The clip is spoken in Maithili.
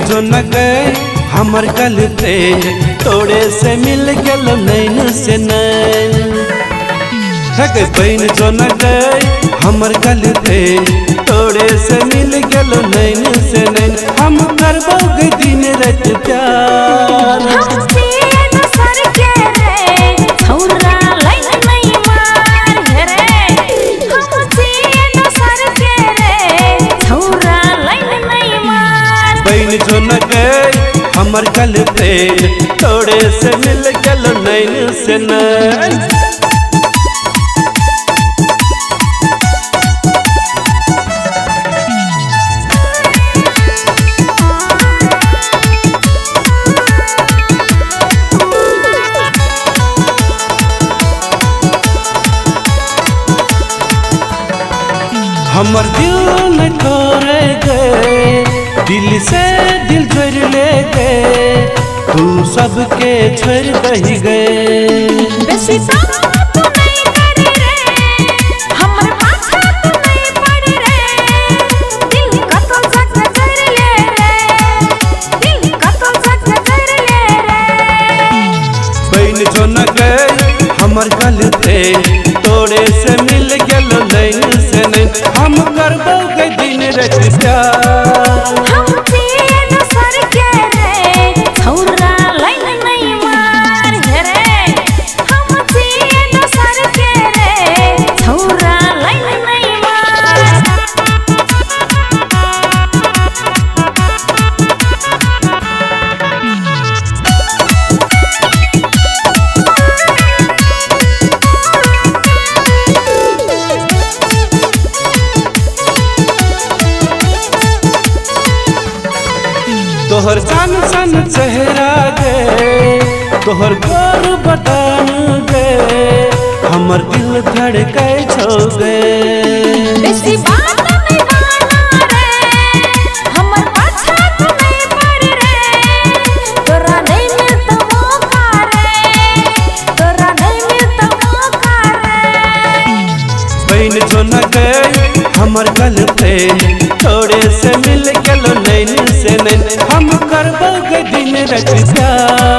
जो न गए हमर गर्लफ्रेंड, तोरे से मिल गेल नैन से नैन। बहन जो न गए हमर गर्लफ्रेंड, तोरे से मिल गेल नैन से नैन। हम करबो गे दिन रात प्यार। बहन जो न गए हमर गर्लफ्रेंड, तोरे से मिल गेल नैन से नैन। हमर दिल न तोड़े गए, दिल से दिल जोड़ ले गए, तू सबके छोड़ दही गए। बेसी तू नहीं कर रे, हमर पाछा तू नहीं पड़ रे, दिल कतौ सक जर ले रे, दिल कतौ सक जर ले रे। बहन जो न गए हमर गर्लफ्रेंड, तोरे से मिल गेल नैन से नैन। हम करबो गे दिन रात प्यार। हम तीन सर के रे छौरा लाइन नहीं मार रे, हम तीन सर के रे छौरा लाइन नहीं मार। तोहर सन सन चेहरा गे, तोहर गोर बदन गे, हमर दिल धड़कै छौ गे। बेसी बात नहीं माना रे, हमर पाछा तू नहीं पड़ रे, तोरा नहीं मिलत मौका रे, तोरा नहीं मिलत मौका रे। बहन जो न गए हमर गर्लफ्रेंड, तोरे से मिल गेल नैन से नैन। हम करबो गे दिन रात प्यार।